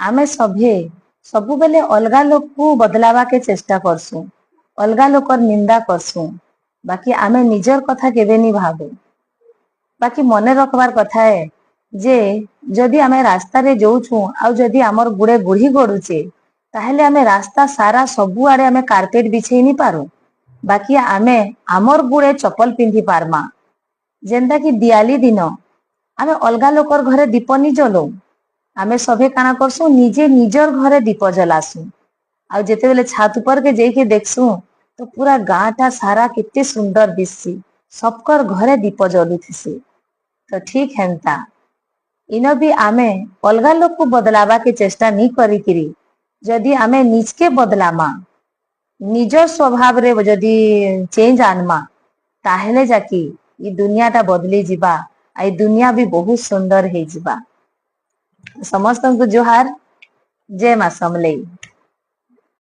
ଆମେ ସଭେ ସବୁବେଲେ ଅଲଗା ଲୋକକୁ ବଦଲାବାକେ ଚେଷ୍ଟା କରସୁଁ, ଅଲଗା ଲୋକର ନିନ୍ଦା କରସୁଁ, ବାକି ଆମେ ନିଜର କଥା କେବେ ନି ଭାବୁ। ବାକି ମନେ ରଖବାର କଥା ଏ ଯେ ଯଦି ଆମେ ରାସ୍ତାରେ ଯାଉଛୁ ଆଉ ଯଦି ଆମର ଗୁଡେ ଗୁଢି ଗଡୁଛେ, ତାହେଲେ ଆମେ ରାସ୍ତା ସାରା ସବୁଆଡେ ଆମେ କାର୍ପେଟ ବିଛେଇ ନି ପାରୁ, ବାକି ଆମେ ଆମର ଗୁଡେ ଚପଲ ପିନ୍ଧି ପାରମା। ଯେନ୍ତା କି ଦିଆଲି ଦିନ ଆମେ ଅଲଗା ଲୋକର ଘରେ ଦୀପ ନି ଜଲଉ, ଆମେ ସଭେ କାଣା କରସୁଁ, ନିଜେ ନିଜର ଘରେ ଦୀପ ଜଲାସୁଁ। ଆଉ ଯେତେବେଲେ ଛାତ ଉପରକେ ଯାଇକି ଦେଖସୁଁ ତ ପୁରା ଗାଁ ଟା ସାରା କେତେ ସୁନ୍ଦର ଦିଶସି, ସବକର ଘରେ ଦୀପ ଜଲୁଥିସି। ତ ଠିକ ହେନ୍ତା ଇନ ବି ଆମେ ଅଲଗା ଲୋକକୁ ବଦଲାବାକେ ଚେଷ୍ଟା ନି କରିକିରି ଯଦି ଆମେ ନିଜକେ ବଦଲାମା, ନିଜ ସ୍ୱଭାବରେ ଯଦି ଚେଞ୍ଜ ଆନମା, ତାହେଲେ ଯାକି ଇ ଦୁନିଆଟା ବଦଲି ଯିବା ଆଉ ଏଇ ଦୁନିଆ ବି ବହୁତ ସୁନ୍ଦର ହେଇଯିବା। ସମସ୍ତଙ୍କୁ ଜୁହାର, ଜୟ ମା ସମଲେଇ।